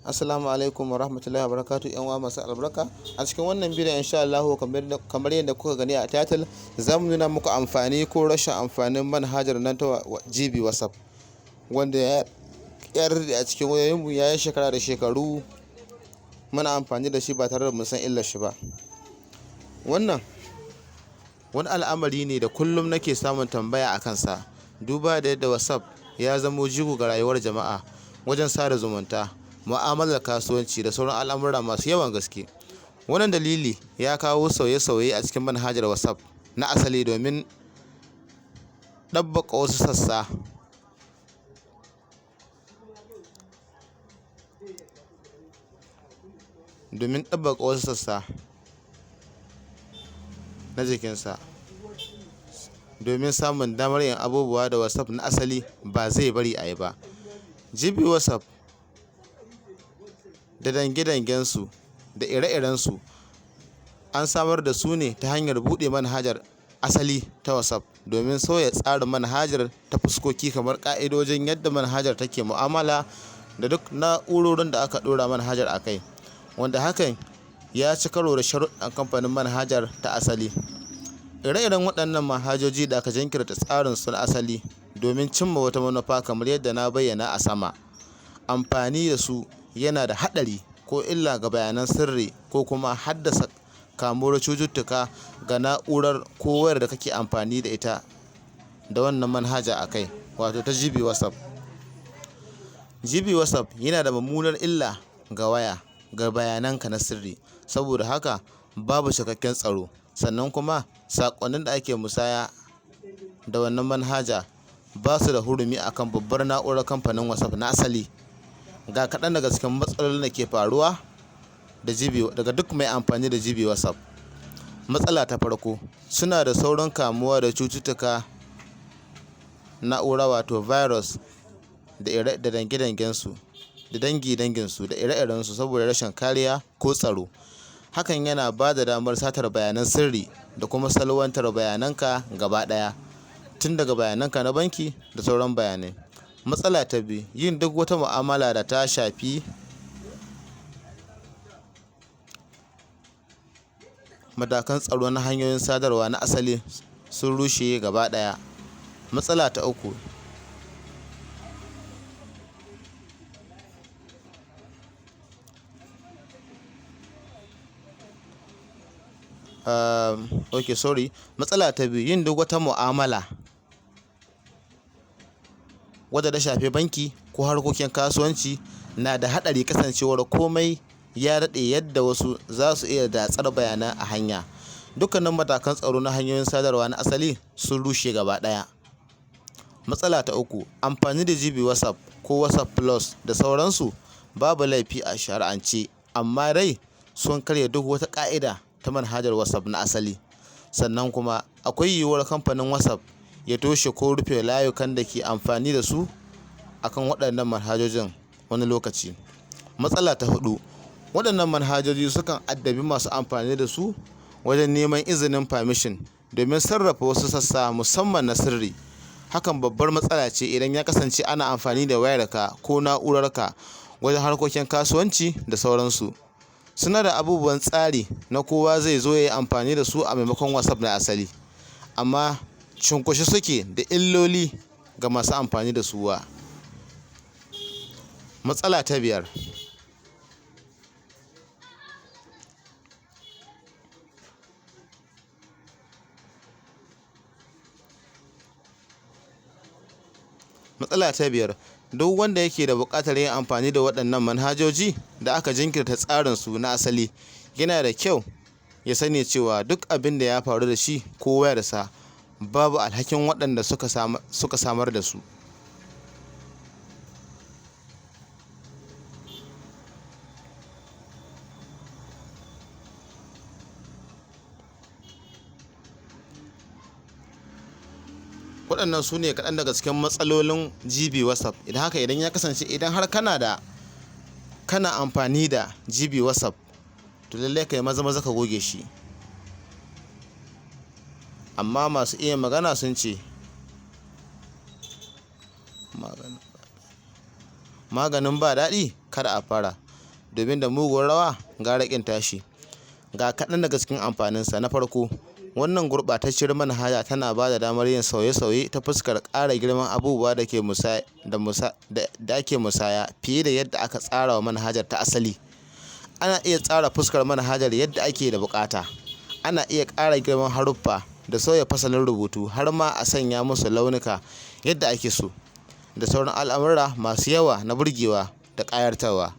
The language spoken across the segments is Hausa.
Assalamu alaikum wa rahmatullahi wa barakatuh, yan uwa masu albarka. A cikin wannan bidiyon, insha Allah, kamar yadda kuka gani a title, za mu nuna muku amfani ko rashin amfanin manhajar nan ta GB WhatsApp, wanda ya yarda a cikin wayoyinmu ya yi shekara da shekaru muna amfani da shi ba tare da mun san illar shi ba. Wannan wani al'amari ne da kullum nake samun tambaya a kansa, duba da yadda WhatsApp ya zamo jigo ga rayuwar jama'a wajen sada zumunta, mu'amalar kasuwanci da sauran al'amura masu yawan gaske. Wannan dalili ya kawo sauye-sauye a cikin manhajar WhatsApp na asali domin ɗabbaƙa wasu sassa na jikinsa, domin samun damar yin abubuwa da WhatsApp na asali ba zai bari a yi ba. GB WhatsApp da dange-dangensu da ire-irensu an samar da su ne ta hanyar buɗe manhajar asali ta WhatsApp domin sauya tsarin manhajar ta fuskoki kamar ƙa'idojin yadda manhajar take mu'amala da duk na'urorin da aka ɗora manhajar a kai, wanda hakan ya ci karo da sharuɗɗan kamfanin manhajar ta asali. Ire-iren waɗannan manhajoji da aka jinkirta tsarinsu na asali domin cimma wata manufa kamar yadda na bayyana a sama, amfani da su yana da haɗari ko illa ga bayanan sirri ko kuma haddasa kamuwar cututtuka ga na'urar ko wayar da kake amfani da ita da wannan manhaja a kai, wato ta GB WhatsApp. GB WhatsApp yana da mummunar illa ga waya, ga bayananka na sirri, saboda haka babu cikakken tsaro. Sannan kuma saƙonnin da ake musaya da wannan manhaja ba su da hurumi akan babbar na'urar kamfanin WhatsApp na asali. Ga kaɗan daga cikin matsalolin da ke faruwa da GB daga duk mai amfani da GB WhatsApp. Matsala ta farko, suna da saurin kamuwa da cututtuka na'ura, wato virus da ire da dange-dangensu da dangi-danginsu da ire-irensu, saboda rashin kariya ko tsaro. Hakan yana ba da damar satar bayanan sirri da kuma salwantar bayananka gaba ɗaya, tun daga bayananka na banki da sauran bayanai. Matsala ta biyu, yin duk wata mu'amala da ta shafi matakan tsaro na hanyoyin sadarwa na asali sun rushe gaba ɗaya. Matsala ta uku, okay, sorry, matsala ta biyu, yin duk wata mu'amala wadda ta shafi banki ko harkokin kasuwanci na da haɗari, kasancewar komai ya daɗe yadda wasu za su iya datsar bayanan a hanya. Dukkanin matakan tsaro na hanyoyin sadarwa na asali sun rushe gaba ɗaya. Matsala ta uku, amfani da GB WhatsApp ko WhatsApp Plus da sauransu babu laifi a shari'ance, amma dai sun karya duk wata ƙa'ida ta manhajar WhatsApp na asali. Sannan kuma akwai yiwuwar kamfanin WhatsApp ya toshe ko rufe layukan da ke amfani da su akan waɗannan manhajojin wani lokaci. Matsala ta huɗu, waɗannan manhajoji sukan addabi masu amfani da su wajen neman izinin permission domin sarrafa wasu sassa musamman na sirri. Hakan babbar matsala ce idan ya kasance ana amfani da wayarka ko na'urarka wajen harkokin kasuwanci da sauransu. Suna da abubuwan tsari na kowa zai zo ya yi amfani da su a maimakon WhatsApp na asali, amma cunkushe suke da illoli ga masu amfani da su wa. Matsala ta biyar, duk wanda yake da buƙatar yin amfani da waɗannan manhajoji da aka jinkirta tsarinsu na asali, yana da kyau ya sani cewa duk abin da ya faru da shi ko wayarsa, babu alhakin waɗanda suka samar da su. Waɗannan su ne kaɗan daga cikin matsalolin GB WhatsApp. Idan haka, idan ya kasance idan har kana amfani da GB WhatsApp, to lallai ka yi maza-maza ka goge shi. Amma masu iya magana sun ce maganin ba daɗi kada a fara. Domin da muguwar rawa gara ƙin tashi. Ga kaɗan daga cikin amfaninsa. Na farko, wannan gurɓatacciyar manhaja tana ba da damar yin sauye-sauye ta fuskar ƙara girman abubuwa da ke da ake musaya fiye da yadda aka tsara wa manhajar ta asali. Ana iya tsara fuskar manhajar yadda ake da buƙata. Ana iya ƙara girman haruffa da sauya fasalin rubutu, har ma a sanya musu launuka yadda ake so, da sauran al'amura masu yawa na burgewa da ƙayatarwa.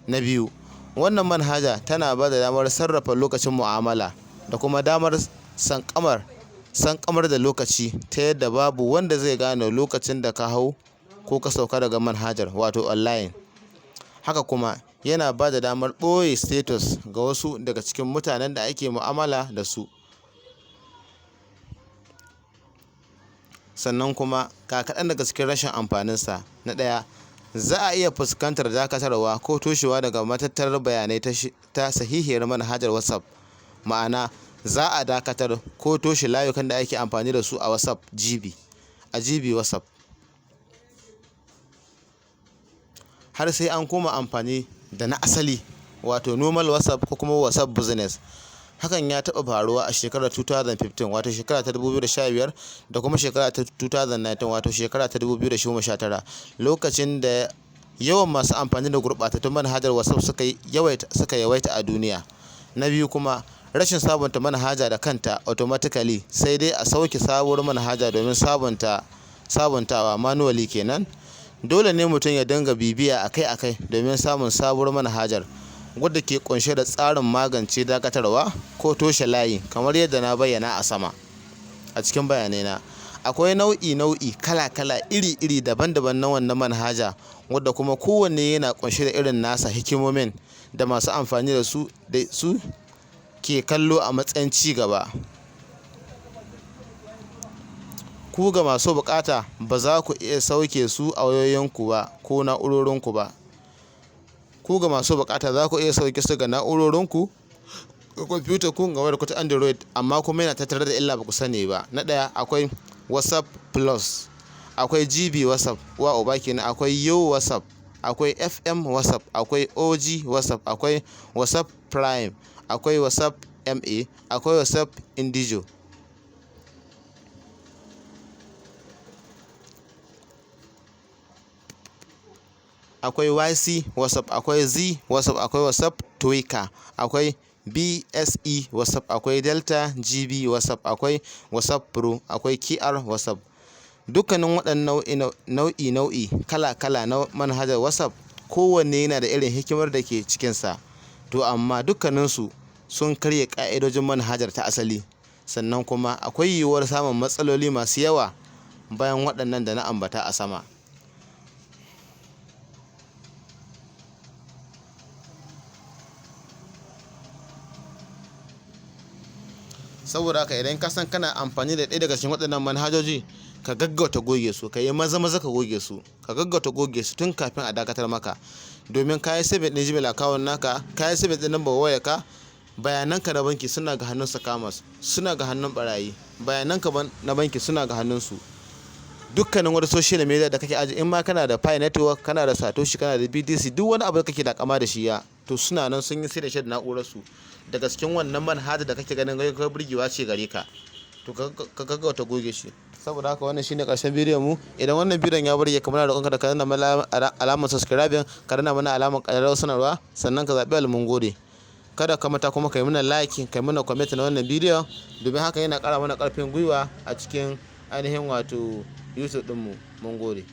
Na biyu, wannan manhaja tana ba da damar sarrafa lokacin mu'amala da kuma damar sankamar da lokaci ta yadda babu wanda zai gane lokacin da ka hau ko ka sauka daga manhajar, wato online. Haka kuma yana ba da damar ɓoye status ga wasu daga cikin mutanen da ake mu'amala da su. Sannan kuma ga kaɗan daga cikin rashin amfaninsa. Na ɗaya, za a iya fuskantar dakatarwa ko toshewa daga matattarar bayanai ta sahihiyar manhajar WhatsApp. Ma'ana, za a dakatar ko toshe layukan da ake amfani da su a WhatsApp GB, a GB WhatsApp, har sai an koma amfani da na asali, wato normal WhatsApp ko kuma WhatsApp Business. Hakan ya taɓa faruwa a shekarar 2015, wato shekara ta 2015, da kuma shekara ta 2019, wato shekara ta 2019, lokacin da yawan masu amfani da gurɓatattun manhajar WhatsApp suka yawaita a duniya. Na biyu kuma, rashin sabunta manhaja da kanta automatically, sai dai a sauke sabuwar manhaja domin sabuntawa manually kenan. Dole ne mutum ya dinga bibiya akai-akai domin samun sabuwar manhajar wadda ke kunshe da tsarin magance dakatarwa ko toshe layi, kamar yadda na bayyana a sama a cikin bayanaina. Akwai nau'i-nau'i, kala-kala, iri-iri, daban-daban na wannan manhaja, wadda kuma kowanne yana kunshe da irin nasa hikimomin da masu amfani da su ke kallo a matsayin ci gaba. Ku ga masu bukata, ba za ku iya sauke su a wayoyinku ba ko na'urorinku ba. Ku ga masu bukata, za ku iya sauke su ga na'urorinku, ga kwamfutar ku, ga wayar ku ta Android, amma kuma yana tattare da illa ba ku sani ba. Na ɗaya, akwai WhatsApp Plus, akwai GB WhatsApp, uwa uba kenan, akwai Yo WhatsApp, akwai FM WhatsApp, akwai OG WhatsApp, akwai WhatsApp Prime, akwai WhatsApp MA, akwai WhatsApp Indigo. Akwai YC WhatsApp, akwai Z WhatsApp, akwai WhatsApp Twitter, akwai BSE WhatsApp, akwai Delta GB WhatsApp, akwai WhatsApp Pro, akwai KR WhatsApp. Dukkanin waɗannan nau'i-nau'i, kala-kala na manhajar WhatsApp, kowanne yana da irin hikimar da ke cikinsa. To amma dukkaninsu sun karya ƙa'idojin manhajar ta asali. Sannan kuma akwai yiwuwar samun matsaloli masu yawa bayan waɗannan da na ambata a sama. Saboda haka, idan ka san kana amfani da ɗaya daga cikin waɗannan manhajoji, ka gaggauta goge su, ka yi maza-maza ka goge su, ka gaggauta goge su tun kafin a dakatar maka. Domin ka yi saving ɗin Gmail account naka, ka yi saving ɗin number wayarka, bayananka na banki suna ga hannun scammers, suna ga hannun barayi, bayananka na banki suna ga hannunsu. Dukkanin wani social media da kake aji, in ma kana da Pi Network, kana da Satoshi, kana da BTC, duk wani abu da kake takama da shi ya, to suna nan sun yi sai da shi da na'urar su daga cikin wannan manhaja da kake ganin kai burgewa ce gare ka. To ka gaggauta goge shi. Saboda haka, wannan shine karshen bidiyon mu. Idan wannan bidiyon ya burge ka, muna roƙonka da ka danna mana alamar subscribing, ka danna mana alamar ƙararrawar sanarwa, sannan ka zaɓi all. Mun gode. Kada ka manta kuma ka yi mana like, ka yi mana comment na wannan bidiyon, domin haka yana ƙara mana ƙarfin gwiwa a cikin ainihin wato YouTube ɗinmu. Mun gode.